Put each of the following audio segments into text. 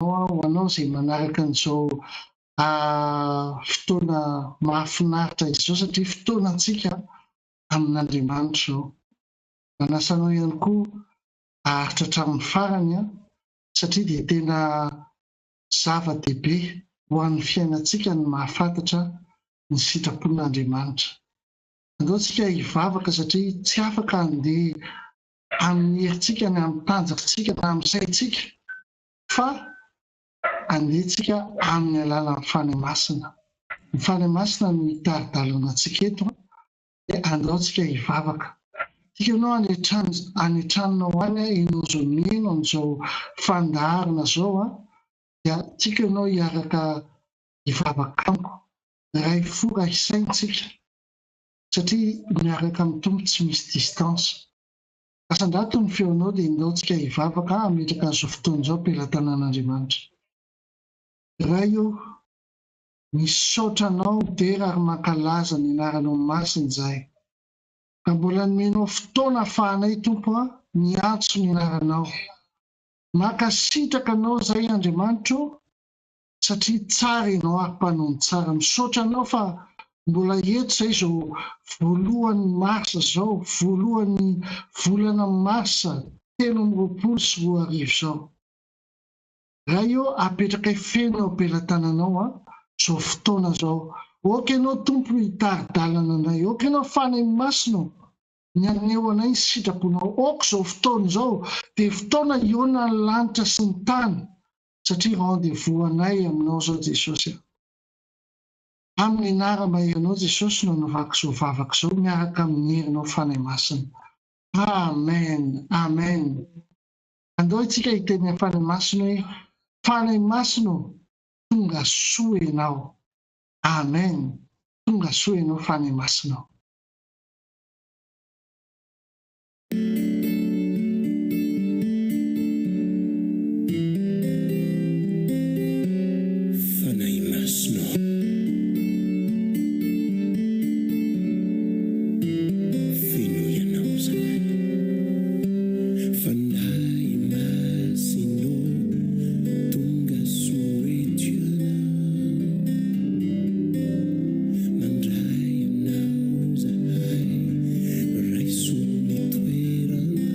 Ho anao izay manaraka an'izao fotoana mahafinaritra izao satria fotoanantsika amin'Andriamanitra izao. Manasa anao ihany koa haharitra hatramin'ny farany satria dia tena zava-dehibe ho an'ny fiainantsika ny mahafantatra ny sitrapon'Andriamanitra. Andao tsika hivavaka satria tsy afaka handeha amin'ny herintsika na amin'ny tanjakintsika na amin'ny saintsika fa andeha tsika amin'ny alalan'ny Fanahy Masina. Ny Fanahy Masina no hitari-dalana antsika eto dia andao tsika hivavaka. Tiako ianao any an-trano any an-tranonao any ianao izao mihaino an'izao fandaharana izao dia tiako ianao hiaraka hivavaka amiko. Iray fo iray saina tsika satria miaraka amin'ny Tompo tsy misy distance. Asandrato ny feonao dia indao tsika hivavaka hametraka an'izao fotoana izao am-pelatanan'Andriamanitra. Ray o, misaotra Anao, midera ary mankalaza ny anaranao masina izahay. Raha mbola nomenao fotoana ahafahanay Tompo a, miantso ny anaranao. Mankasitraka Anao izahay Andriamanitra o, satria tsara ianao ary mpanao ny tsara. Misaotra anao fa mbola eto izay izao voalohan'ny mars izao, voalohan'ny volana mars 2023 izao. Ray ô, apetrakay feno eo am-pelatananao an, izao fotoana izao. Aoka ianao Tompo no hitari-dalana anay. Aoka ianao Fanahy Masina ô, ny haneho anay ny sitraponao. Aoka izao fotoana izao dia fotoana hihaonan'ny lanitra sy ny tany. Satria rendez-vous anay aminao zao Jesosy a. Amin'ny anara-maherinao Jesosy no anaovako izao vavaka izao miaraka amin'ny herinao Fanahy Masina. Amen Amen. Andao itsika hiteny amin'ny Fanahy Masina hoe Fanahy Masina ô tonga soa ianao. Amen Tonga soa ianao Fanahy Masina ô. Fanahy Masina ô. Fenoy Anao izahay. Fanahy Masina ô, tonga soa eto Ianao. Mandray Anao izahay. Raiso ny toeranao.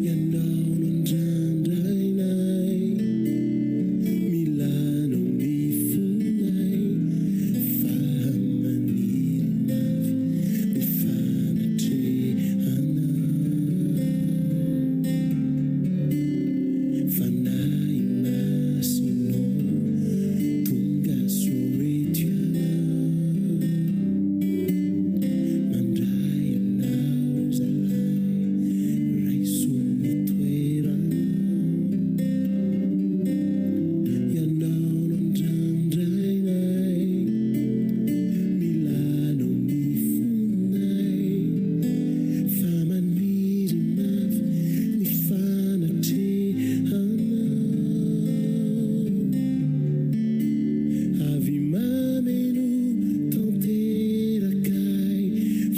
Ianao no andrandrainay. Mila Anao ny fonay. Fa maniry mafy ny fanatrehanao. Fanahy Masina ô, tonga soa eto Ianao. Mandray Anao izahay, raiso ny toeranao. Ianao no andrandrainay, mila Anao ny fonay. Fa maniry mafy ny fanatrehanao. Avy mameno tanteraka ahy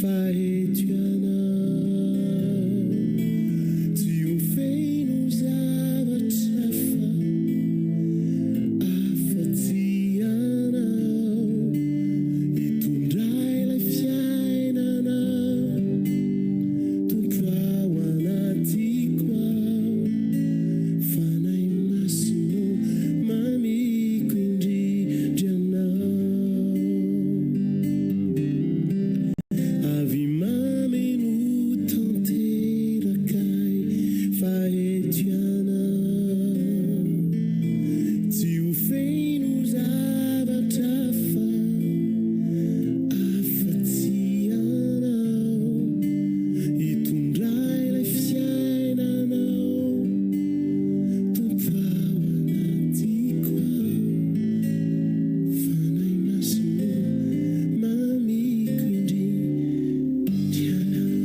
fa eto ianao. Tsy ho feno zavatra hafa afa-tsy ianao. Hitondra ilay fiainana Tompo ao anatiko ao. Fanahy Masina ô, mamiko indrindra Ianao. Avy mameno tanteraka ahy fa eto Ianao. Tsy ho feno zavatra hafa afa-tsy Ianao. Hitondra ilay fiainanao. Tompo ao anatiko ao. Fanahy Masina ô, mamiko indrindra Ianao.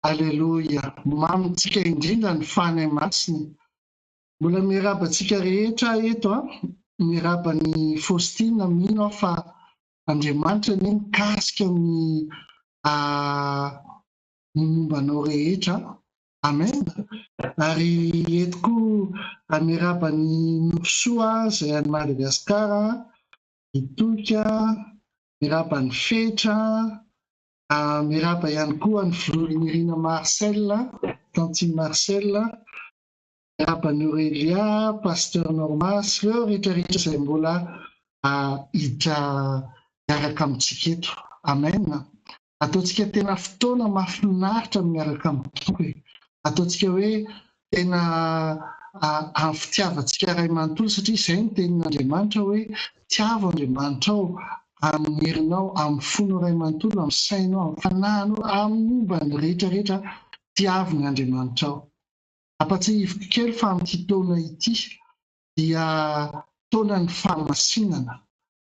Aleloia! Mamintsika indrindra ny Fanahy Masina. Mbola miarahaba antsika rehetra aho eto an! Miarahaba an'i Faustine, mino aho fa Andriamanitra anie mikasika ny ny momba anao rehetra. Amen! Ary eto koa miarahaba an'i Norosoa izay any Madagasikara, i Toika, miarahaba an'i Fetra, Miarahaba ihany koa an'i Filoha Marcel, Tantine Marcel, miarahaba an'i Aurélia, Pasteur Norma sy ireo rehetra rehetra izay mbola hiditra hiaraka amintsika eto. Amen. Ataontsika tena fotoana mahafinaritra ny miaraka amin'ny Tompo e. Ataontsika hoe tena amin'ny fitiavantsika Ray manontolo satria izay no tenin'Andriamanitra hoe tiavo Andriamanitrao amin'ny herinao, amin'ny fonao iray manontolo, amin'ny sainao, amin'ny fanahinao, amin'ny momba ny rehetra rehetra, tiavo ny Andriamanitrao. Ampatsiahiviko kely fa amin'ity taona ity dia taonan'ny fahamasinana.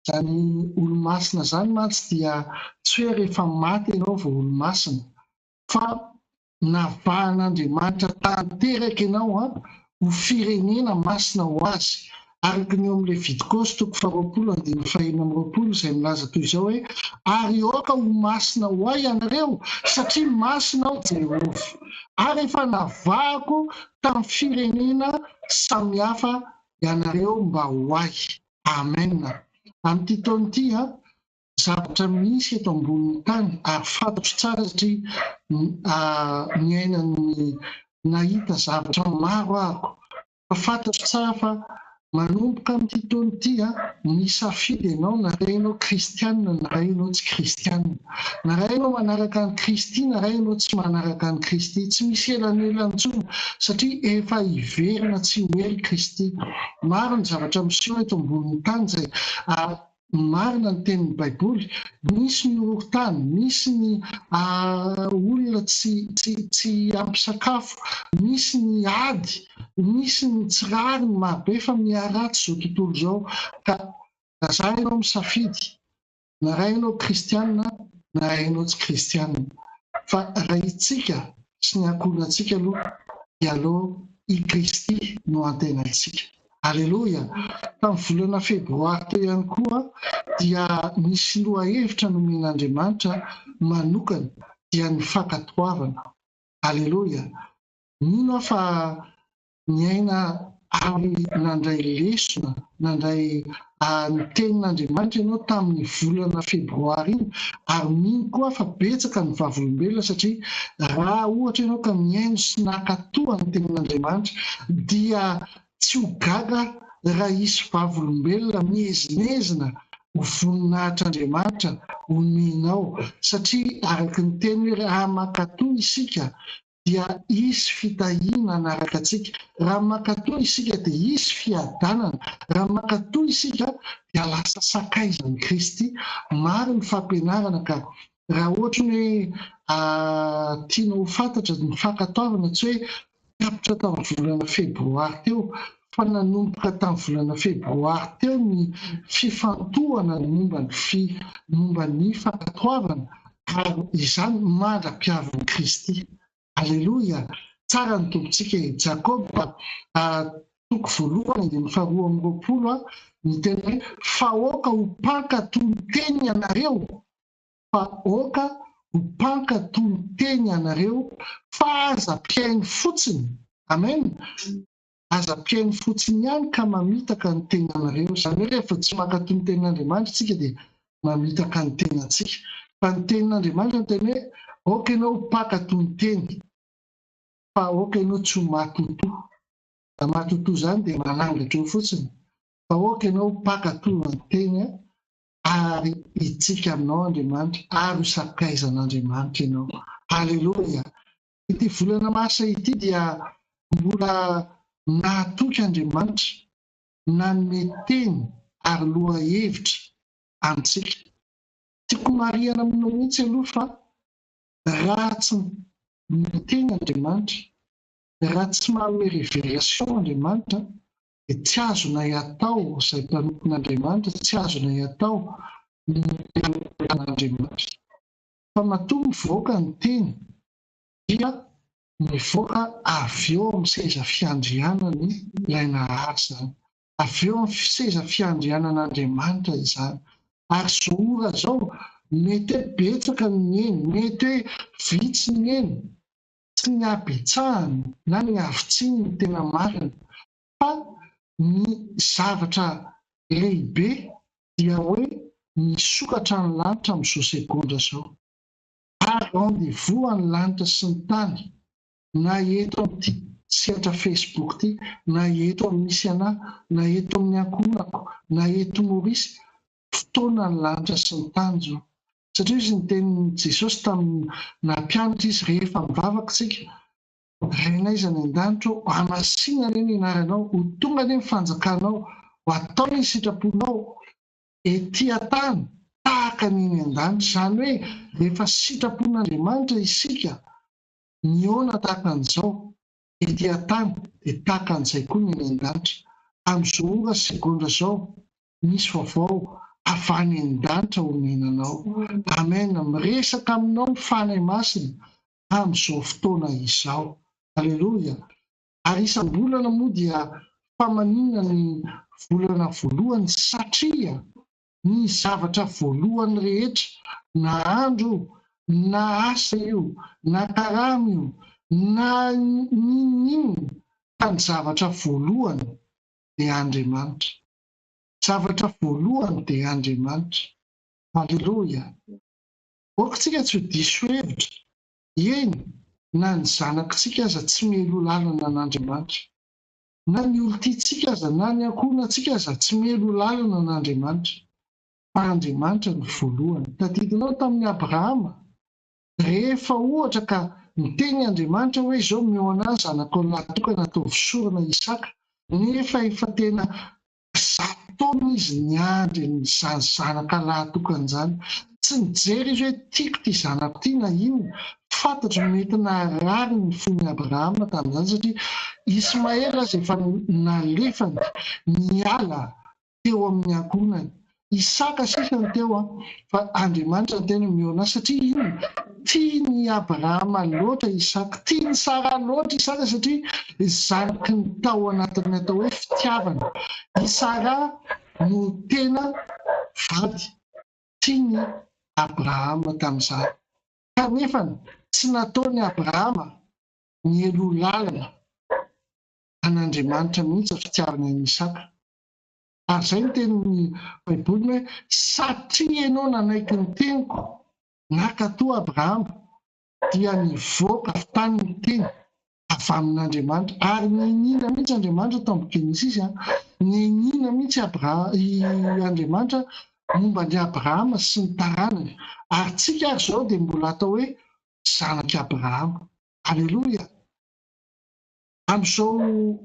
Izany olomasina izany mantsy dia tsy hoe rehefa maty ianao vao olomasina fa Navahan'Andriamanitra tanteraka ianao ho firenena masina ho Azy, araka ny eo amin'ny Levitikosy toko faharoapolo andininy fahenina amby roapolo izay milaza toy izao hoe, Ary aoka ho masina ho Ahy ianareo, satria masina Aho Jehovah, ary efa navahako tamin'ny firenena samihafa ianareo mba ho Ahy. Amen. Amin'ity taona ity, zavatra misy eto ambonin'ny tany ary fantatro tsara satria niaina ny nahita zavatra maro ahako fa fantatro tsara fa manomboka amin'ity taona ity misafidy ianao na raha ianao kristianina na raha ianao tsy kristianina, na raha ianao manaraka an'i Kristy na raha ianao tsy manaraka an'i Kristy, tsy misy elanelana intsony satria efa hiverina tsy ho ela i Kristy. Maro ny zavatra miseho eto ambonin'ny tany izay Marina ny tenin'ny baiboly, misy ny horohorontany, misy ny olona tsy tsy tsy ampy sakafo, misy ny ady, misy ny tsy rariny marobe fa miharatsy izao tontolo izao ka raha za ianao misafidy na raha ianao kristiana na raha ianao tsy kristiana fa raha itsika sy ny ankohonantsika aloha dia aleo i Kristy no antenaintsika. Aleloia! Tamin'ny volana febroary teo ihany koa dia nisy lohahevitra nomen'Andriamanitra manokana dia ny fankatoavana. Aleloia! Mino aho fa niaina ary nandray lesona, nandray ny tenin'Andriamanitra ianao tamin'ny volana febroary iny ary mino koa aho fa betsaka ny vavolombelona satria raha ohatra ianao ka mihaino sy nankatoa ny tenin'Andriamanitra dia Tsy ho gaga raha hisy vavolombelona miezinezina ho voninahitr'Andriamanitra omenao, satria araka ny teny hoe raha mankatò isika dia hisy fitahiana hanaraka antsika, raha mankatò isika dia hisy fiadanana, raha mankatò isika dia lasa sakaizan'i Kristy. Maro ny fampianarana ka raha ohatra ny hoe tianao ho fantatra ny fankatoavana tsy hoe Tapitra tamin'ny volana febroary teo fa nanomboka tamin'ny volana febroary teo ny fifantohana ny momba ny fi momba ny fankatoavana ary izany mandra-piavin'i Kristy. Aleloia! Tsara ny Tompontsika e! Jakoba toko voalohany andininy faharoa amby roapolo niteny hoe fa aoka ho mpankatò ny teny ianareo fa aoka ho mpankatò ny teny ianareo fa aza mpihaino fotsiny, amen, aza mpihaino fotsiny ihany ka mamitaka ny tenanareo, izany hoe rehefa tsy mankatò ny tenin'Andriamanitra isika dia mamitaka ny tenantsika, fa ny tenin'Andriamanitra miteny hoe aoka ianao ho mpankatò ny teny fa aoka ianao tsy ho matotoa, raha matotoa izany dia manangatra eo fotsiny, fa aoka ianao ho mpankatò ny teny ary hitsiky aminao Andriamanitra ary ho sakaizan'Andriamanitra ianao. Aleloia! Ity volana marsa ity dia mbola nahatoky Andriamanitra nanome teny ary lohahevitra antsika. Tiako homarihana aminao mihitsy aloha fa raha tsy miteny Andriamanitra, raha tsy manome révélation Andriamanitra dia tsy azonay atao izay mpanompon'Andriamanitra, tsy azonay atao ny miala an'Andriamanitra. Fa matoa mivoaka ny teny. Dia mivoaka avy eo amin'ny seza fiandrianany ilay Nahary izany. Avy eo amin'ny seza fiandrianan'Andriamanitra izany. Ary izao ora izao, mety hoe betsaka ny eny, mety hoe vitsy ny eny, tsy ny habetsahany na ny havitsiany no tena marina, fa ny zavatra lehibe dia hoe misokatra ny lanitra amin'izao segondra izao. Ary rendez-vous any lanitra sy ny tany na eto amin'ity sehatra Facebook ity na eto amin'ny misy anah na eto amin'ny ankohonako na eto Maurice, fotoana ny lanitra sy ny tany izao. Satria izy ny tenin'i Jesosy tamin'ny nampianatra izy rehefa mivavaka isika, Rainay izay any an-danitra ô, hamasina anie ny anaranao, ho tonga anie ny fanjakanao, ho atao anie ny sitraponao, ety an-tany tahaka ny eny an-danitra. Izany hoe rehefa sitrapon'Andriamanitra isika mihaona tahaka an'izao ety an-tany dia tahaka an'izay koa ny eny an-danitra. Amin'izao ora sy segondra izao misy vaovao avy any an-danitra omena anao. Amen. Miresaka aminao ny Fanahy Masina amin'izao fotoana izao. Aleloia. Ary isam-bolana moa dia fa maninona ny volana voalohany satria ny zavatra voalohany rehetra na andro io na asa io na karama io na n'inon'inona fa ny zavatra voalohany dia Andriamanitra. Zavatra voalohany dia Andriamanitra. Aleloia. Aoka tsika tsy ho diso hevitra. Eny, na ny zanakitsika aza tsy mialoha lalana an'Andriamanitra. Na ny olon-tiantsika aza, na ny ankohonantsika aza tsy mialoha lalana an'Andriamanitra. Fa Andriamanitra no voalohany. Tadidinao tamin'i Abrahama? Rehefa ohatra ka niteny Andriamanitra hoe izao omeo anah zanakao lahy tokana ataovy sorona Isaka, nefa efa tena 100 taona izy niandry an'izany zanaka lahy tokana izany. Tsy nijery izy hoe tiako ity zanako ity na inona. Fantatro mety naharary ny fon'i Abrahama tamin'izany satria Ismaela aza efa nalefany niala teo amin'ny ankohonany. Isaka sisa no teo an, fa Andriamanitra niteny hoe mihaona satria inona? Tian'i Abrahama loatra Isaka, tian'i Sara loatra Isaka satria zanaky ny tao anatin'ny atao hoe fitiavana. I Sara no tena vady tian'i Abrahama tamin'izany. Kanefa tsy nataon'i Abrahama nialoha lalana an'Andriamanitra mihitsy ny fitiavana an'i Isaka. Ary izay no tenin'ny Baiboly hoe, Satria ianao nanaiky ny teniko, nankatò Abrahama, dia nivoaka avy tany ny teny avy amin'Andriamanitra. Ary niniana mihitsy Andriamanitra tao amin'ny Genesisy, niniana mihitsy Andriamanitra momba an'i Abrahama sy ny taranany. Ary tsika ary izao dia mbola atao hoe zanak'i Abrahama. Aleloia! Amin'izao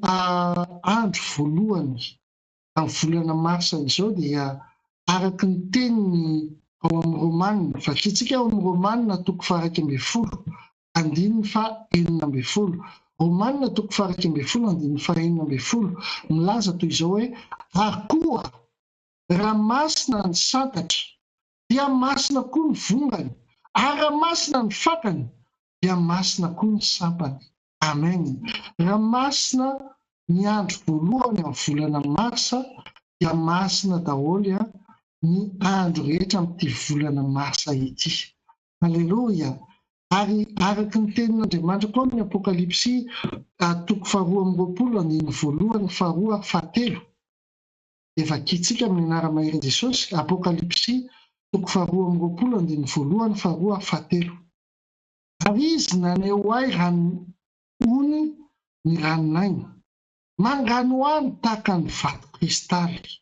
andro voalohany amin'ny volana marsa izao dia araka ny teniny ao amin'ny Romana, vakintsika ao amin'ny Romana toko faha-11 andininy faha-16. Romana toko faha-11 andininy faha-16 milaza toy izao hoe, Ary koa raha masina ny santatra dia masina koa ny vongany, ary raha masina ny fakany dia masina koa ny sampany. Amen. Raha masina ny andro voalohany amin'ny volana marsa dia masina daholo ny andro rehetra amin'ity volana marsa ity. Aleloia. Ary araka ny tenin'Andriamanitra koa amin'ny Apokalypsy toko faharoa amby roapolo andininy voalohany, faharoa ary fahatelo dia vakintsika amin'ny anara-maherin'i Jesosy, Apokalypsy toko faharoa amby roapolo andininy voalohany, faharoa ary fahatelo. Ary izy naneho ahy rano ony ny ranon'aina, manganohano tahaka ny vato kristaly,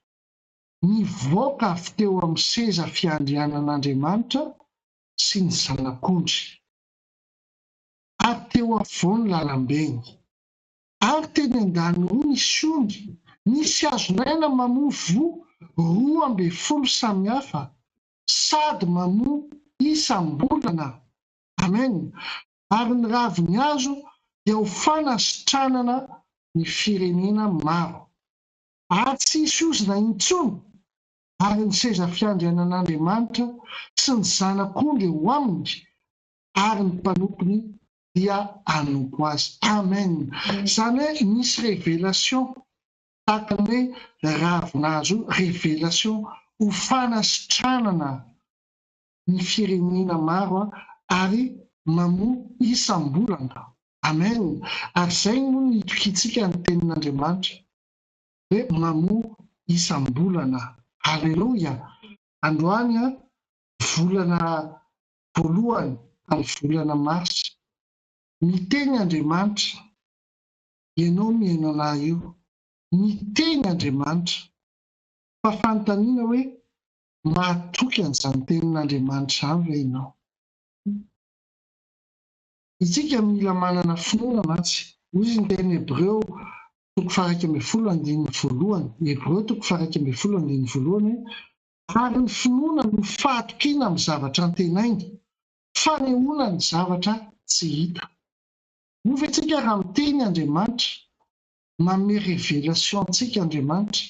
nivoaka avy teo amin'ny seza fiandrianan'Andriamanitra sy ny Zanak'ondry, ary teo afovoan'ny lalambeny. Ary teny an-daniny roa nisy ondry, nisy hazon'aina mamoa voa 12 samihafa, sady mamoa isam-bolana. Amen. Ary ny ravin'ny hazo dia ho fanasitranana ny firenena maro. Ary tsy hisy ozona intsony, ary ny seza fiandrianan'Andriamanitra sy ny Zanak'ondry eo aminy, ary ny mpanompony. Dia hanompo Azy. Amen! Izany hoe misy révélation, tahaka ny hoe ravinazo io, révélation ho fanasitranana ny firenena maro ary mamoa isam-bolana. Amen! Ary izay moa no itokiantsika ny tenin'Andriamanitra, hoe mamoa isam-bolana. Aleloia! Androany volana voalohany amin'ny volana marsa. Miteny Andriamanitra, ianao mihaino anah io, miteny Andriamanitra. Fa fanontaniana hoe, mahatoky an'izany tenin'Andriamanitra izany ve ianao? Isika mila manana finoana mantsy. Hoy izy ny teny Hebreo toko faha-11 andininy voalohany, Hebreo toko faha-11 andininy voalohany hoe, Ary ny finoana no fahatokiana amin'ny zavatra antenaina, fanehoana ny zavatra tsy hita. Moa ve tsika raha miteny Andriamanitra, manome révélation antsika Andriamanitra,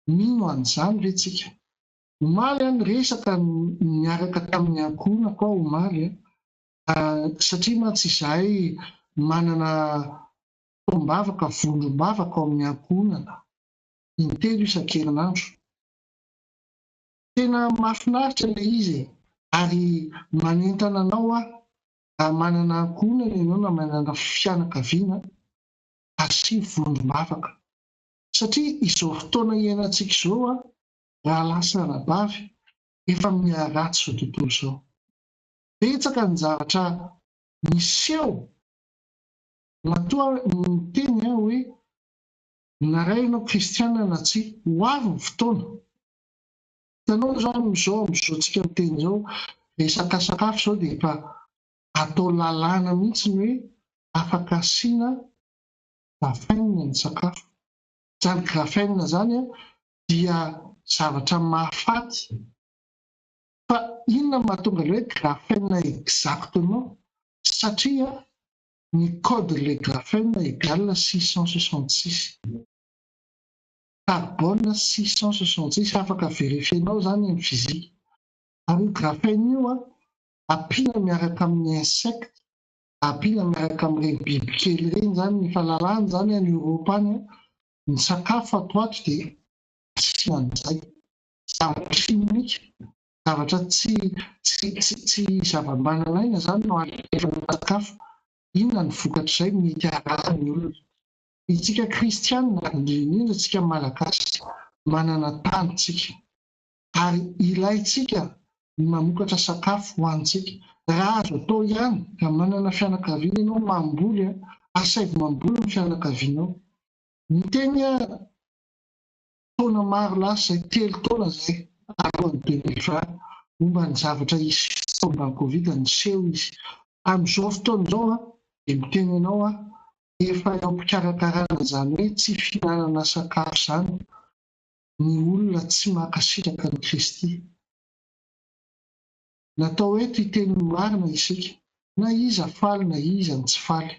mino an'izany ve tsika? Omaly aho niresaka niaraka tamin'ny ankohonako aho omaly satria mantsy izahay manana fotoam-bavaka, vondrom-bavaka ao amin'ny ankohonana, intelo isan-kerinandro. Tena mahafinaritra ilay izy e! Ary manentana anao aho raha manana ankohonana ianao na manana fianakaviana, asio vondrom-bavaka. Satria izao fotoana iainantsika izao an, rahalahy sy ranabavy, efa miharatsy izao tontolo izao. Betsaka ny zavatra miseho, matoa miteny aho hoe na ray ianao kristiana na tsia, ho avy ny fotoana. Hitanao izao amin'izao amin'izao tsika miteny izao, resaka sakafo izao dia efa atao lalàna mihitsy ny hoe afaka asiana graphène ny sakafo. Izany graphène izany dia zavatra mahafaty. Fa inona no mahatonga ilay hoe graphène exactement? Satria ny code le graphène égale 666. Carbone 666 afaka verifier-nao izany amin'ny physique. Ary io graphène io an, ampiana miaraka amin'ny insecte, ampiana miaraka amin'ireny bibikely ireny izany, efa lalàna izany any Europe any an, ny sakafo ato ho ato dia asiana an'izay. Zavatra chimique, zavatra tsy tsy tsy tsy zava-manan'aina izany no alefa amin'ny sakafo. Inona ny vokatr'izay mety harary ny olona? Isika kristianina, indrindra indrindra isika Malagasy, manana tany tsika ary ilaintsika ny mamokatra sakafo ho antsika. Raha azo atao ihany, raha manana fianakaviana ianao mamboly, asaivo mamboly ny fianakavianao. Niteny aho taona maro lasa izay, telo taona izay, alohan'ny 2020, momba ny zavatra hisy momba ny Covid, niseho izy. Amin'izao fotoana izao dia miteny anao aho, efa eo am-pikarakarana izany hoe tsy fihinanana sakafo izany ny olona tsy mankasitraka an'i Kristy. Natao eto hiteny ny marina isika, na iza faly na iza ny tsy faly,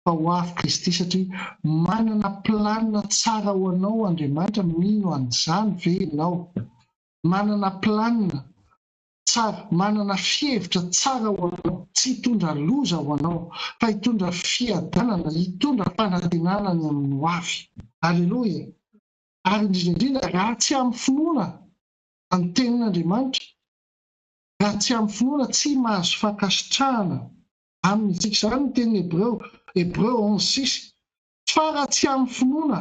fa ho avy Kristy satria manana planina tsara ho anao Andriamanitra, mino an'izany ve ianao? Manana planina tsara, manana fihevitra tsara ho anao, tsy hitondra loza ho anao, fa hitondra fiadanana, hitondra fanantenana ny amin'ny ho avy. Aleloia! Ary indrindra indrindra, raha tsy amin'ny finoana ny tenin'Andriamanitra, raha tsy amin'ny finoana, tsy mahazo fankasitrahana aminy isika. Izany ny tenin'ny Hebreo, Hebreo 11, 6. Fa raha tsy amin'ny finoana,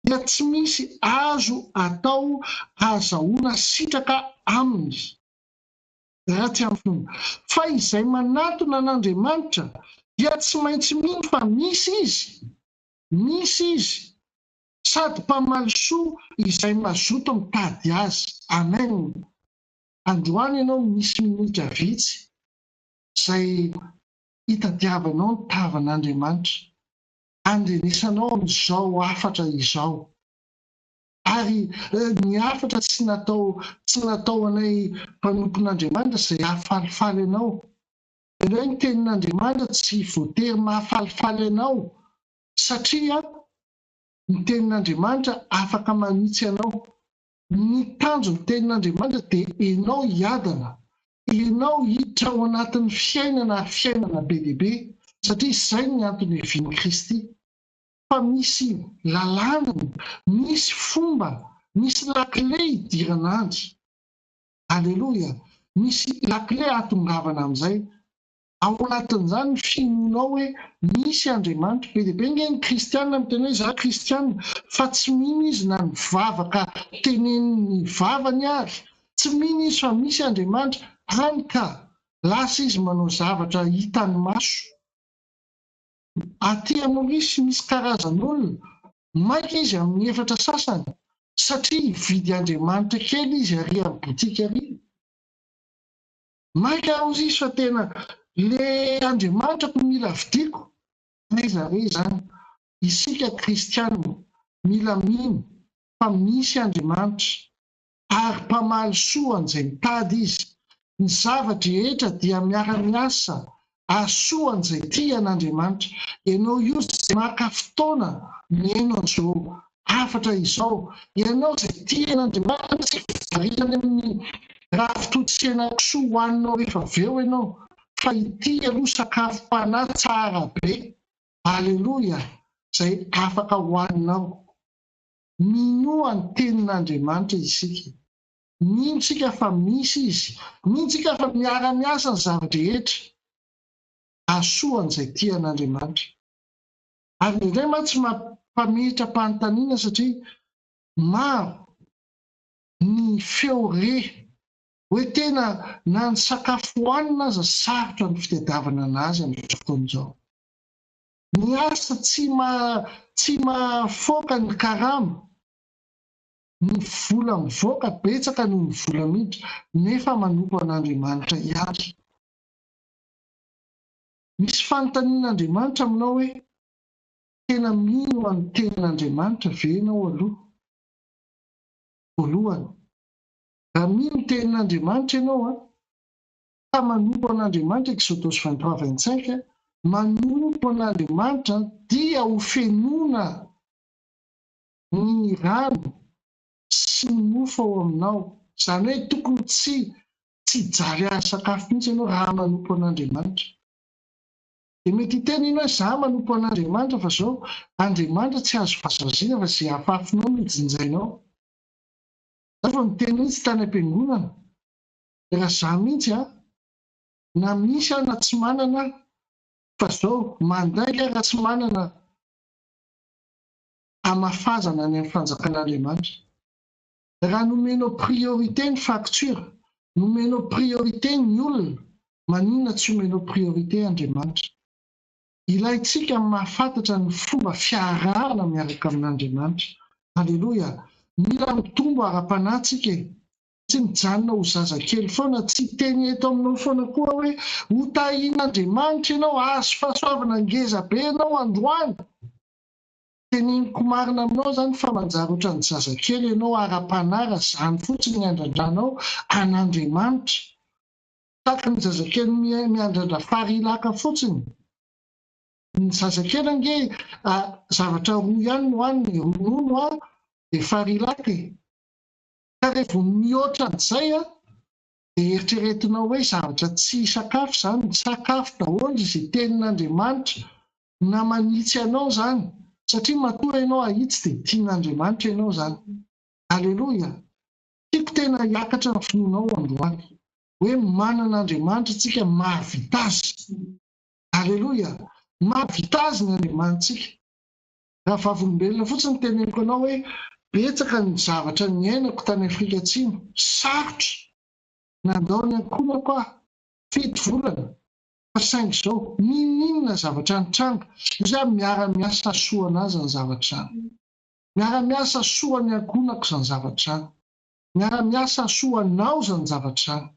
dia tsy misy azo atao ahazahoana sitraka aminy. Raha tsy amin'ny finoana. Fa izay manatona an'Andriamanitra dia tsy maintsy mino fa misy Izy, misy Izy, sady mpamaly soa izay mazoto mitady Azy. Amen. Androany ianao misy minitra vitsy izay hitadiavanao ny tavan'Andriamanitra. Andrenesanao amin'izao hafatra izao. Ary ny hafatra tsy natao tsy natao anay mpanompon'Andriamanitra izay hahafalifaly anao. Indray ny tenin'Andriamanitra tsy voatery mahafalifaly anao satria ny tenin'Andriamanitra afaka manitsy anao. Ny tanjon'ny tenin'Andriamanitra dia enao hiadana, enao hiditra ao anatin'ny fiainana ary fiainana be dia be. Satria izay ny antony hiavian'i Kristy. Fa misy lalànany, misy fomba, misy lakile hidirana any. Aleloia! Misy lakile hahatongavana amin'izay. Ao anatin'izany ny finoanao hoe misy Andriamanitra. Be dia be ange ny kristiana miteny hoe izaho kristiana fa tsy mino izy na ny vavaka tenenin'ny vavany ary. Tsy mino izy fa misy Andriamanitra, hany ka lasa izy manao zavatra hitan'ny maso. Aty Maurice misy karazan'olona, maika izy amin'ny efatra sasany satria hividy Andriamanitra kely izy ary amin'ny boutique ary. Maika hozy izy fa tena le Andriamanitrako mila vidiko. Aiza re izany? Isika kristiana mila mino fa misy Andriamanitra ary mpamaly soa an'izay mitady Izy. Ny zava-drehetra dia miara-miasa hahasoa an'izay tia an'Andriamanitra. Ianao io izay maka fotoana mihaino an'izao hafatra izao, ianao izay tia an'Andriamanitra tsy variana any amin'ny ravitoto sy henakisoa hohaninao rehefa avy eo ianao, fa ity aloha sakafom-panahy tsara be, aleloia, izay afaka hohaninao. Minoa ny tenin'Andriamanitra isika. Mino isika fa misy Izy. Mino isika fa miara-miasa ny zava-drehetra hahasoa an'izay tia an'Andriamanitra. Ary indraindray mantsy mampametra-panontaniana satria maro ny feo re hoe tena na ny sakafo hohanina aza sarotra ny fitadiavana anazy amin'izao fotoana izao. Ny asa tsy tsy mahafoaka ny karama, ny vola mivoaka betsaka noho ny vola miditra nefa manompo an'Andriamanitra ihany. Misy fanontanian'Andriamanitra aminao hoe, tena mino an'ny tenin'Andriamanitra ve ianao aloha? Voalohany, raha mino ny tenin'Andriamanitra ianao an, ka manompo an'Andriamanitra, Eksodosy 23, 25, manompo an'Andriamanitra dia ho fenoina ny rano sy ny mofo ao aminao. Izany hoe tokony tsy tsy hijaly azo sakafo mihitsy ianao raha manompo an'Andriamanitra. Dia mety hiteny ianao hoe izaho manompo an'Andriamanitra fa izao, Andriamanitra tsy azo vazivaziana fa izay afafinao no jinjainao. Izaho vao niteny mihitsy tany am-piangonana, Raha za mihitsy an, na misy aho na tsy manana aho, fa zao, mandainga aho raha tsy manana hamafazana any amin'ny fanjakan'Andriamanitra. Raha nomenao priorité ny facture, nomenao priorité ny olona, maninona tsy omenao priorité Andriamanitra? Ilaintsika ny mahafantatra ny fomba fiarahana miaraka amin'Andriamanitra. Aleloia! Mila mitombo ara-panahy tsika e! Tsy mijanona ho zazakely foana, tsy hiteny eto aminao foana koa aho hoe hotahian'Andriamanitra ianao, hahazo fahasoavana ngeza be ianao androany. Teneniko marina aminao izany fa manjary ohatran'ny zazakely ianao ara-panahy raha izany fotsiny ny andrandranao an'Andriamanitra. Tahaka ny zazakely miandrandra farilaka fotsiny. Ny zazakely ange zavatra roa ihany no haniny, ronono dia farilaka e. Ka rehefa mihoatra an'izay an, dia eritreretinao hoe zavatra tsy sakafo izany, sakafo daholo izay tenin'Andriamanitra na manitsy anao izany, satria matoa ianao ahitsy dia tian'Andriamanitra ianao izany. Aleloia! Tiako tena hiakatra ny finoanao androany, hoe manana Andriamanitra isika mahavita azy. Aleloia! Mahavita azy ny Andriamanitsika. Raha vavolombelona fotsiny no teneniko anao hoe betsaka ny zavatra niainako tany Afrika Atsimo, sarotra, nandao ny ankohonako aho, fito volana, fa saingy izao, n'inon'inona zavatra nitranga, hoy aho miara-miasa soa an'ahy izany zavatra izany. Miara-miasa soa ny ankohonako izany zavatra izany. Miara-miasa soa anao izany zavatra izany.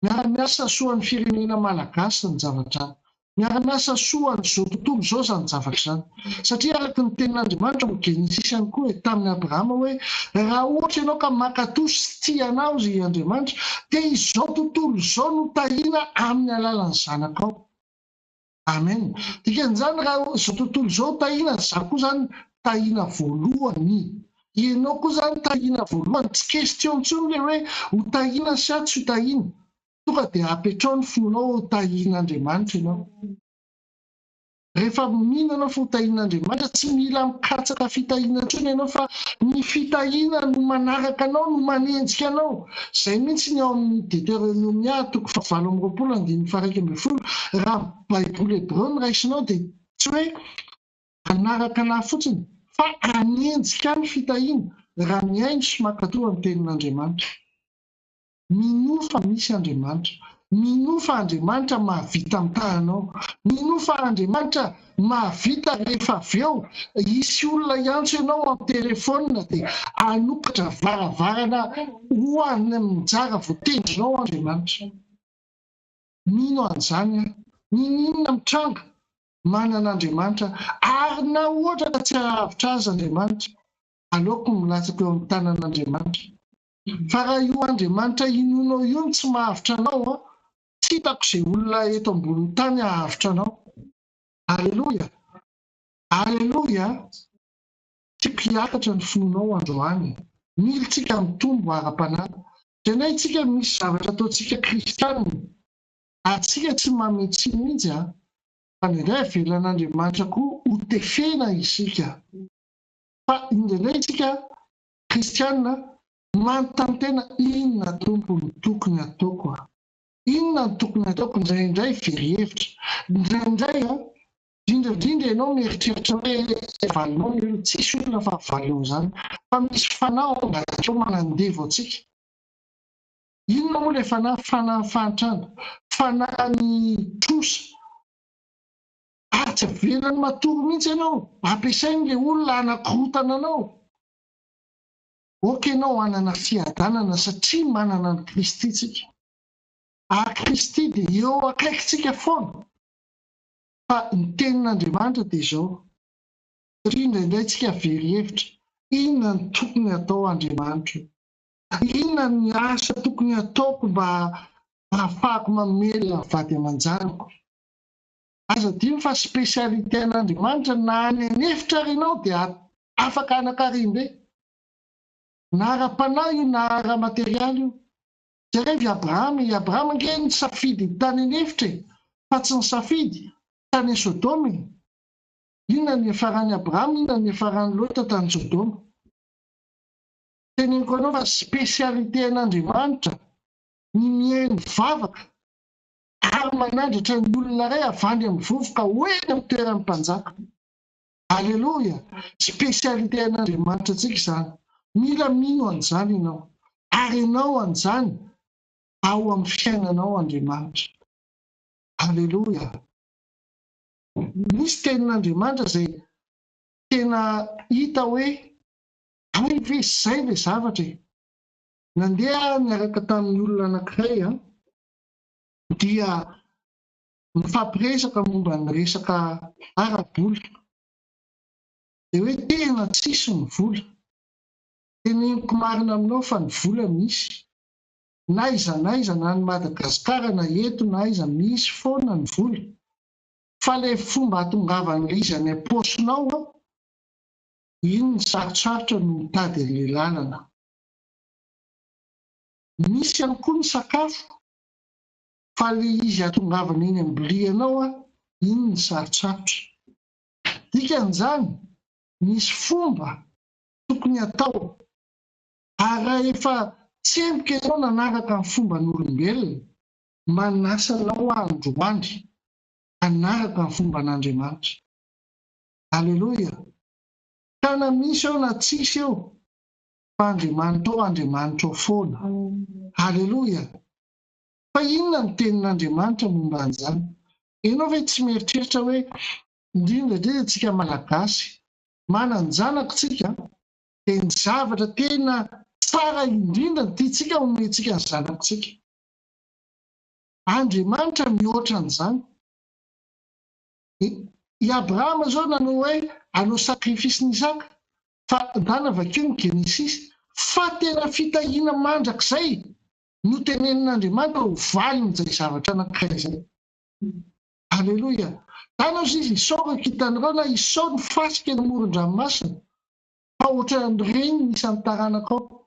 Miara-miasa soa ny firenena malagasy izany zavatra izany. Miara-miasa soa an'izao tontolo izao izany zavatra izany. Satria araka ny tenin'Andriamanitra ao amin'ny Genesisy ihany koa e, tamin'i Abrahama hoe, raha ohatra ianao ka mankatò sy tia anao i Andriamanitra, dia izao tontolo izao no tahiana amin'ny alalan'ny zanakao. Amen. Dikan'izany raha izao tontolo izao tahiana, za koa zany tahiana voalohany. Ianao koa zany tahiana voalohany. Tsy question intsony le hoe ho tahiana sa tsy ho tahiana. Tonga dia apetrao ny fonao ho tahian'Andriamanitra ianao. Rehefa mino ianao fa ho tahian'Andriamanitra, tsy mila mikatsaka fitahiana intsony ianao fa ny fitahiana no manaraka anao, no manenjika anao. Izay mihitsy ny ao amin'ny Deteronomia toko fahavalo amby roapolo andininy faha-11. Raha Baiboly hebreo no raisinao dia tsy hoe hanaraka anà fotsiny fa hanenjika ahy ny fitahiana raha mihaino sy mankatò ny tenin'Andriamanitra. Minoa fa misy Andriamanitra. Minoa fa Andriamanitra mahavita mitaha anao. Minoa fa Andriamanitra mahavita rehefa avy eo hisy olona hiantso ianao amin'ny telefaonina dia hanokatra varavarana ho any amin'ny jara voatendrinao Andriamanitra. Mino an'izany aho. N'inon'inona mitranga, manana Andriamanitra aho. Ary na ohatra ka tsy hahavitra azy Andriamanitra, aleoko milatsaka eo amin'ny tanan'Andriamanitra. Fa raha io Andriamanitra inoanao io no tsy mahavotra anao an, tsy hitako izay olona eto ambonin'ny tany hahavotra anao. Aleloia! Aleloia! Tiako hiakatra ny finoanao androany. Mila tsika mitombo ara-panahy. Indraindray tsika misy zavatra ataontsika kristiana, ary tsika tsy manome tsiny mihitsy an, fa indraindray avelan'Andriamanitra koa ho tefena isika. Fa indraindray tsika Kristiana, manontany tena inona Tompo no tokony ataoko a? Inona no tokony ataoko? Indraindray very hevitra, indraindray a, indrindra indrindra ianao mieritreritra hoe valinao ny olona, tsisy olona fa valinao izany, fa misy fanahy ao ambadika ao manandevo antsika. Inona moa ilay fanahy? Fanahy fahantrana, fanahy trosa, ary tsy avelany matory mihitsy ianao, ampiasainy ilay olona hanakorotana anao. Ok ianao hanana fiadanana satria manana an'i Kristy tsika. Ary Kristy dia eo akaikintsika foana. Fa ny tenin'Andriamanitra dia izao, satria indraindray tsika very hevitra, inona no tokony hatao Andriamanitra o? Inona ny asa tokony hataoko mba hahafahako mamelona ny vady aman-janako? Aza adino fa spécialité an'Andriamanitra na any an'efitra ary ianao dia afaka hanakarim-be. Na ara-panahy io na ara-materialy io. Jerevo i Abrahama e, i Abrahama ange nisafidy tany an'efitra e, fa tsy nisafidy tany Sodoma e. Inona no niafaran'i Abrahama, inona no niafaran'i Lota tany Sodoma? Teneniko anao fa spécialité an'Andriamanitra ny mihaino vavaka ary manandratra ny olona iray avy any amin'ny vovoka ho eny amin'ny toeran'ny mpanjaka. Aleloia! Spécialité an'Andriamanitra antsika izany. Mila mino an'izany ianao. Ary ianao an'izany ao amin'ny fiainanao Andriamanitra. Aleloia! Misy tenin'Andriamanitra izay tena hita hoe hay ve izay ilay zavatra e! Nandeha aho niaraka tamin'ny olona anankiray an, dia nifampiresaka momba ny resaka ara-bola. Dia hoe tena tsisy ny vola. Teneniko marina aminao fa ny vola misy. Na aiza na aiza, na any Madagasikara na eto na aiza, misy foana ny vola. Fa ilay fomba hahatongavan'ilay izy any am-paosinao an, iny no sarotsarotra no mitady an'ilay lalana. Misy ihany koa ny sakafo fa le izy hatongavana eny am-bilianao an, iny no sarotsarotra. Dikan'izany, misy fomba tokony hatao ary raha efa tsemboka ianao nanaraka ny fomban'olombelona, manasa anao aho androany hanaraka ny fomban'Andriamanitra. Aleloia! Ka na misy eo na tsisy eo, fa Andriamanitrao Andriamanitrao foana. Aleloia! Fa inona ny tenin'Andriamanitra momba an'izany? Ianao ve tsy mieritreritra hoe, indrindra indrindra isika Malagasy, manan-janaka isika, dia ny zavatra tena tsara indrindra no tiantsika homentsika ny zanatsika. Andriamanitra mihoatra an'izany. I Abrahama izao nanao hoe hanao sacrifice an'Isaka, fa ndana vakio ny Genesisy, fa tena fitahiana mandrakizay no tenenin'Andriamanitra ho valin'izay zavatra anankiray izay. Aleloia! Tany ozy izy, isao ireo kintana ireo na isao ny fasika eny amoron-dranomasina, fa ohatran'ireny ny isan'ny taranakao.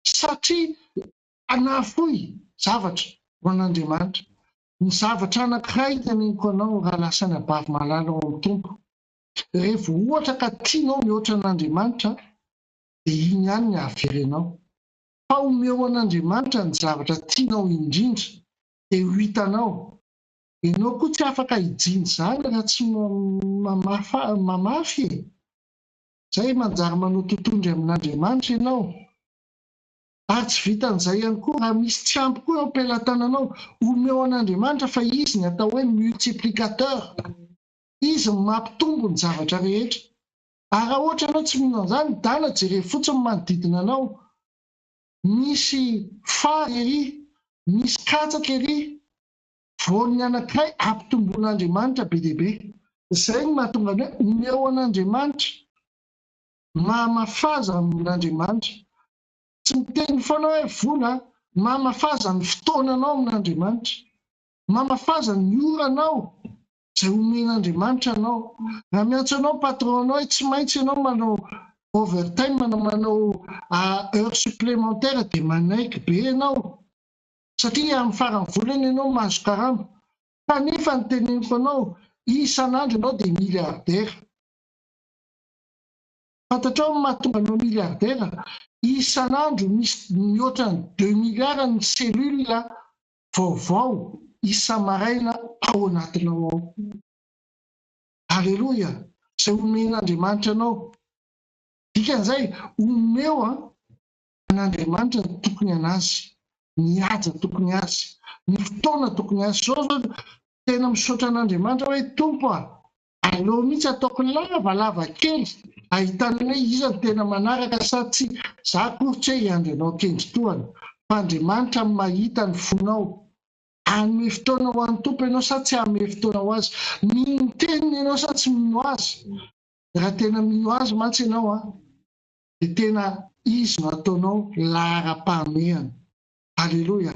Satria nahafoy zavatra ho an'Andriamanitra. Ny zavatra anankiray teneniko anao rahalahy sy anabavy malala ao amin'ny Tompo, rehefa ohatra ka tianao mihoatra an'Andriamanitra dia iny ihany ny hahavery anao. Fa omeo an'Andriamanitra ny zavatra tianao indrindra dia ho hitanao. Ianao koa tsy afaka hijinja izany raha tsy mamafy e! Izay manjary manao totohondry amin'Andriamanitra ianao. Ary tsy vitan'izay ihany koa, raha misy tsy ampy koa eo am-pelatananao, omeo an'Andriamanitra fa Izy ny atao hoe multiplicateur. Izy no mampitombo ny zavatra rehetra. Ary raha ohatra ianao tsy mino an'izany, dana jereo fotsiny ny manodidina anao. Misy fary ery, misy katsaka ery, voan'ny anankiray ampitomboin'Andriamanitra be dia be. Izay no mahatonga ny hoe omeo an'Andriamanitra. Mamafaza amin'Andriamanitra. Tsy miteny foana hoe vola, mamafaza ny fotoananao amin'Andriamanitra. Mamafaza ny oranao izay omen'Andriamanitra anao. Raha miantso anao ny patron-nao hoe tsy maintsy ianao manao overtime na manao heure supplémentaire dia manaiky be ianao satria amin'ny faran'ny volana ianao mahazo karama. Kanefa ny teneniko anao, isan'andro ianao dia milliardaire. Fantatrao ny mahatonga anao milliardaire? Isan'andro misy mihoatra ny deux milliards ny cellules vaovao isa-maraina ao anatinao ao. Aleloia! Izay omen'Andriamanitra anao. Dikan'izay, omeo an'Andriamanitra ny tokony an'Azy, ny haja tokony Azy, ny fotoana tokony Azy. Izao zao tena misaotra an'Andriamanitra hoe Tompo a! Aleo mihitsy ataoko lavalava kely ahitana hoe iza no tena manaraka sa tsia. Za akory tsy hoe hiandry anao kendry tohana fa Andriamanitra no mahita ny fonao. Hanome fotoana ho an'ny Tompo ianao sa tsy hanome fotoana ho Azy? Mino ny teniny ianao sa tsy mino Azy? Raha tena mino Azy mantsy ianao an, dia tena Izy no ataonao laharam-pahamehana. Aleloia!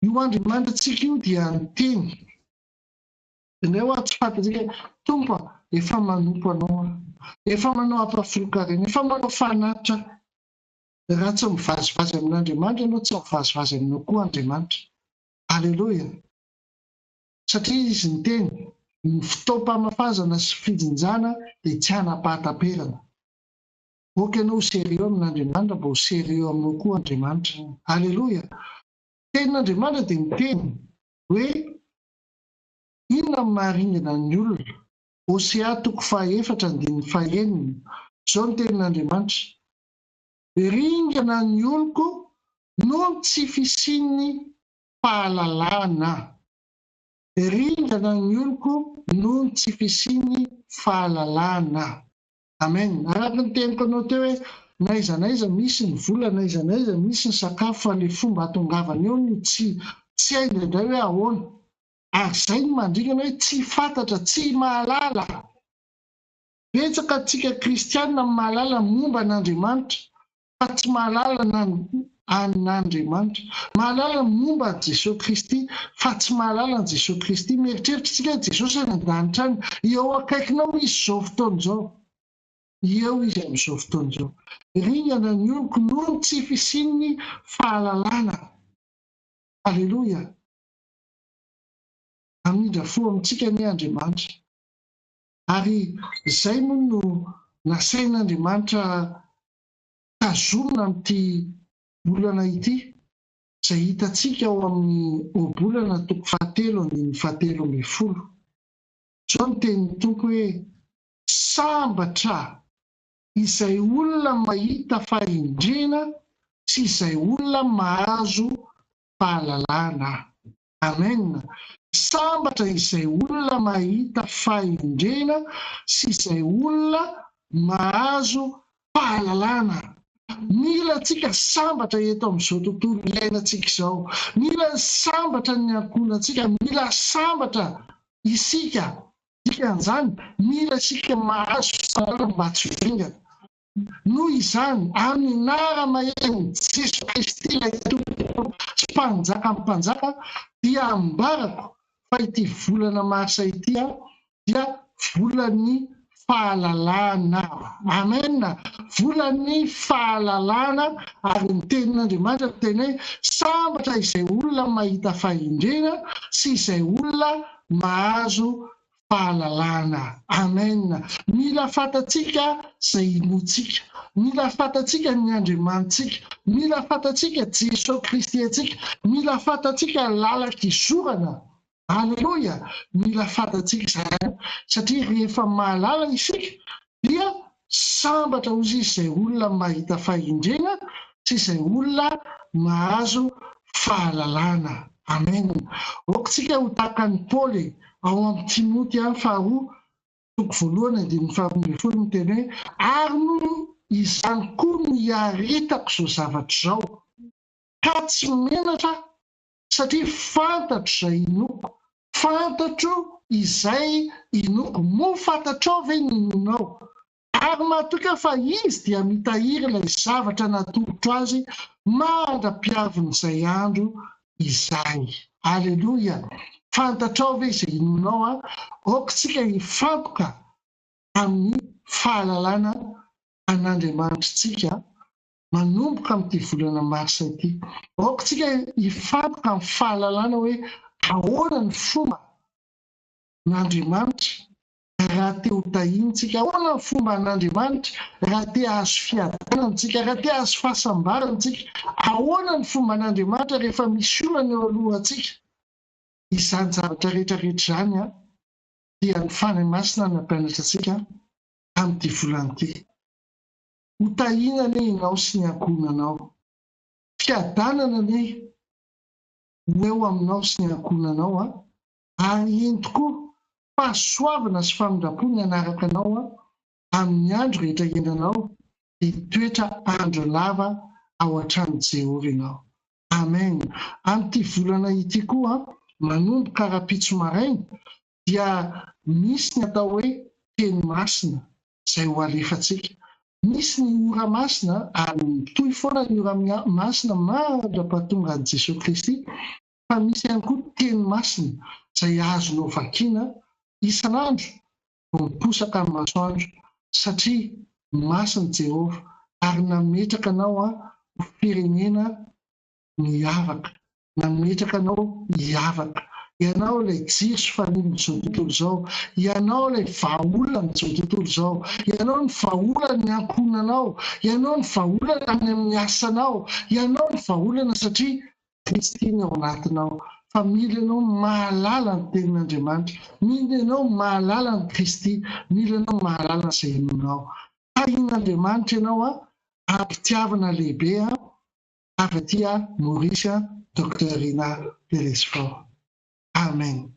Io Andriamanitra-tsika io dia niteny. Indraindray hoa tsy fantatsika hoe Tompo a, efa manompo Anao aho, efa manao ampahafolon-karena, efa manao fanatitra aho. Raha tsy mivazivazy amin'Andriamanitra ianao, tsy mivazivazy aminao koa Andriamanitra. Aleloia! Satria Izy niteny, ny fotoam-pamafazana sy fijinjana dia tsy hanam-pahataperana. Aoka ianao ho sérieux amin'Andriamanitra mba ho sérieux aminao koa Andriamanitra. Aleloia! Tenin'Andriamanitra dia miteny hoe Inona no maharingana ny olona? Hosea toko fahaefatra andininy fahenina, Izao no tenin'Andriamanitra, Ringana ny oloko noho ny tsy fisian'ny fahalalana. Ringana ny oloko noho ny tsy fisian'ny fahalalana. Amen. Araka ny teniko anao teo hoe n'aiza n'aiza misy ny vola, n'aiza n'aiza misy ny sakafo fa le fomba atongavana eo no tsy tsy hay indraindray hoe ahoana. Ary izay no mandringana hoe tsy fantatra, tsy mahalala. Betsaka antsika kristianina no mahalala momba an'Andriamanitra fa tsy mahalala an'Andriamanitra. Mahalala momba an'i Jesoa Kristy fa tsy mahalala an'i Jesoa Kristy. Mieritreritra isika hoe Jesosy any an-danitra any. Eo akaikinao Izy izao fotoana izao. Eo Izy amin'izao fotoana izao. Ringana ny oloko noho ny tsy fisian'ny fahalalana. Aleloia. Hamindra fo amintsika anie Andriamanitra. Ary izay moa no nasain'Andriamanitra tazomina amin'ity volana ity, izay hitantsika ao amin'ny Ohabolana toko fahatelo andininy fahatelo ambin'ny folo. Izao no tenin'ny Tompo hoe, Sambatra izay olona mahita fahendrena sy izay olona mahazo fahalalana. Amen! Sambatra izay olona mahita fahendrena sy izay olona mahazo fahalalana. Mila antsika sambatra eto amin'izao tontolo iainantsika izao. Mila sambatra ny ankohonantsika, mila sambatra isika. Dikan'izany, mila isika mahazo fahalalana mba tsy ho ringana. Noho izany, amin'ny anara-maherin' i Jesoa Kristy ilay Tompo sy Mpanjakan'ny mpanjaka, dia ambarako fa ity volana marsa ity dia volan'ny fahalalana. Amen! Volan'ny fahalalana ary ny tenin'Andriamanitra miteny hoe sambatra izay olona mahita fahendrena sy izay olona mahazo fahalalana. Amen! Mila fantatsika izay inoantsika. Mila fantatsika ny Andriamanitsika. Mila fantatsika Jesoa Kristy antsika. Mila fantatsika lalan-kizorana. Aleloia! Mila fantatsika izany satria rehefa mahalala isika dia sambatra hozy izy izay olona mahita fahendrena sy izay olona mahazo fahalalana. Amen. Aoka isika ho tahaka an'i Paoly ao amin'ny Timoty faharoa toko voalohany andininy faharoa ambin'ny folo miteny hoe ary noho izany koa no iaretako izao zavatra izao ka tsy menatra aho satria fantatro izay inoako. Fantatro izay inoako. Moa fantatrao ve ny inoanao? Ary matoky aho fa Izy dia mitahiry ilay zavatra natolotro Azy mandra-piavin'izay andro izay. Aleloia! Fantatrao ve izay inoanao? Aoka isika hifantoka amin'ny fahalalana an'Andriamanitritsika manomboka amin'ity volana marsa ity. Aoka isika hifantoka amin'ny fahalalana hoe ahoana ny fomba n'Andriamanitra raha te ho tahiana isika, ahoana ny fomba an'Andriamanitra raha te hahazo fiadanana isika, raha te hahazo fahasambarana isika, ahoana ny fomba an'Andriamanitra rehefa misy olana eo alohantsika. Izany zavatra rehetra rehetra izany dia ny Fanahy Masina nampianatra antsika amin'ity volana ity. Ho tahiana anie ianao sy ny ankohonanao. Fiadanana anie ho eo aminao sy ny ankohonanao a! Ary eny tokoa, fahasoavana sy famindram-po ny hanaraka anao a! Amin'ny andro rehetra iainanao, dia hitoetra andro lava ao an-tranon'i Jehovah ianao. Amen! Amin'ity volana ity koa, manomboka rahampitso maraina, dia misy ny atao hoe teny masina izay ho alefantsika. Misy ny ora masina ary mitohy foana ny ora masina mandra-pahatonga an'i Jesoa Kristy fa misy ihany koa teny masina izay azonao vakiana isan'andro vao miposaka ny masoandro satria masina Jehovah ary nametraka anao ho firenena miavaka, nametraka anao hiavaka. Ianao ilay jiro sy fanilon'izao tontolo izao. Ianao ilay vahaolan'izao tontolo izao. Ianao ny vahaolan'ny ankohonanao. Ianao ny vahaolana any amin'ny asanao. Ianao ny vahaolana satria Kristy ny ao anatinao. Fa mila ianao mahalala ny tenin'Andriamanitra. Mila ianao mahalala an'i Kristy. Mila ianao mahalala izay inoanao. Tahin'Andriamanitra ianao am-pitiavana lehibe. Avy aty Maurice Docteur Rina Telesphore. Amen.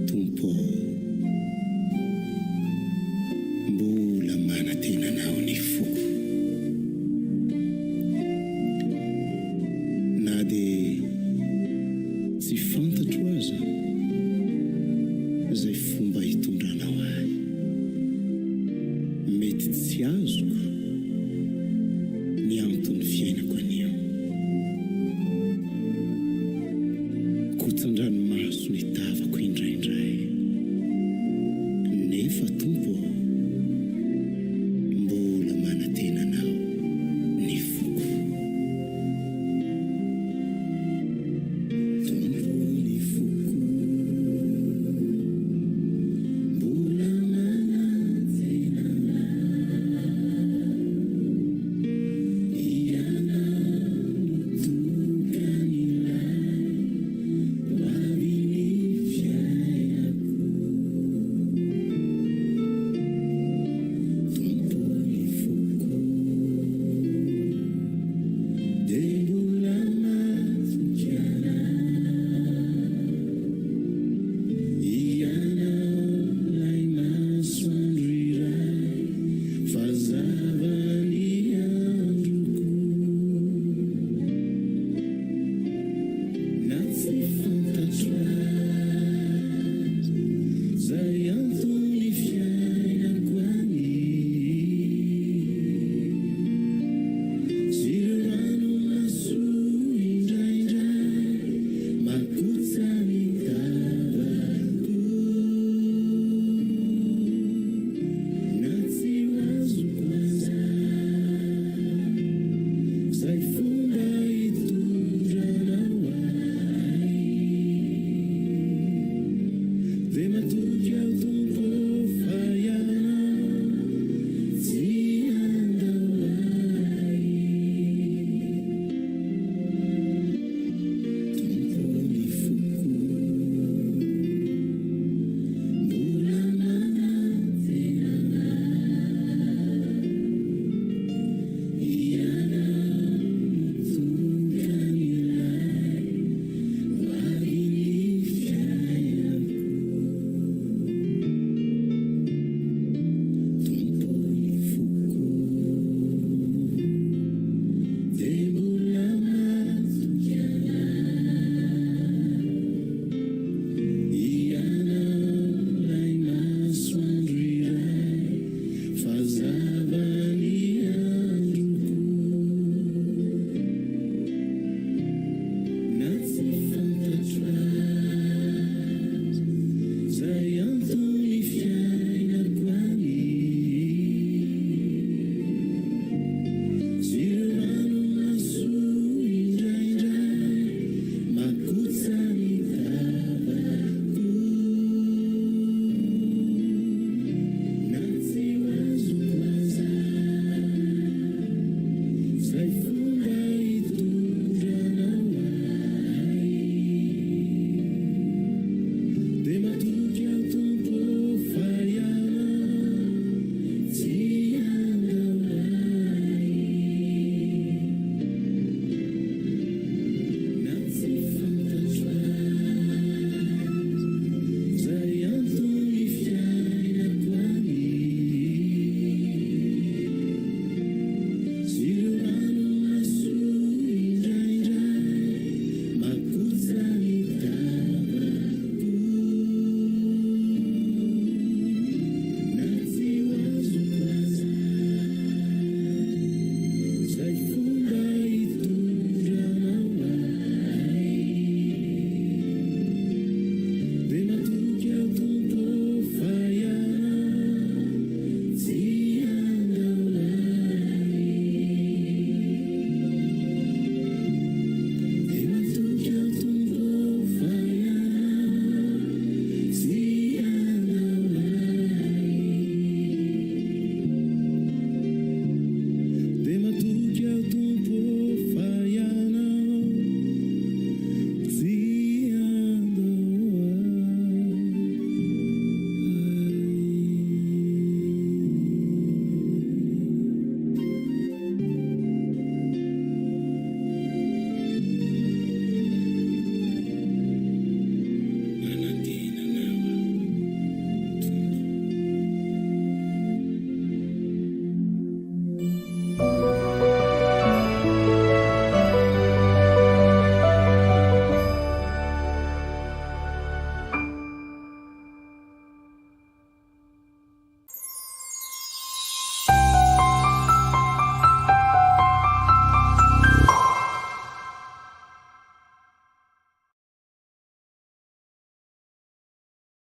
Tompo ô, mbola manantena Anao ny foko. Na dia tsy fantatro aza izay fomba hitondranao ahy. Mety tsy azoko ny anton'ny fiainako anio. Kotsan-dranomaso ny tavako indraindray. Nefa.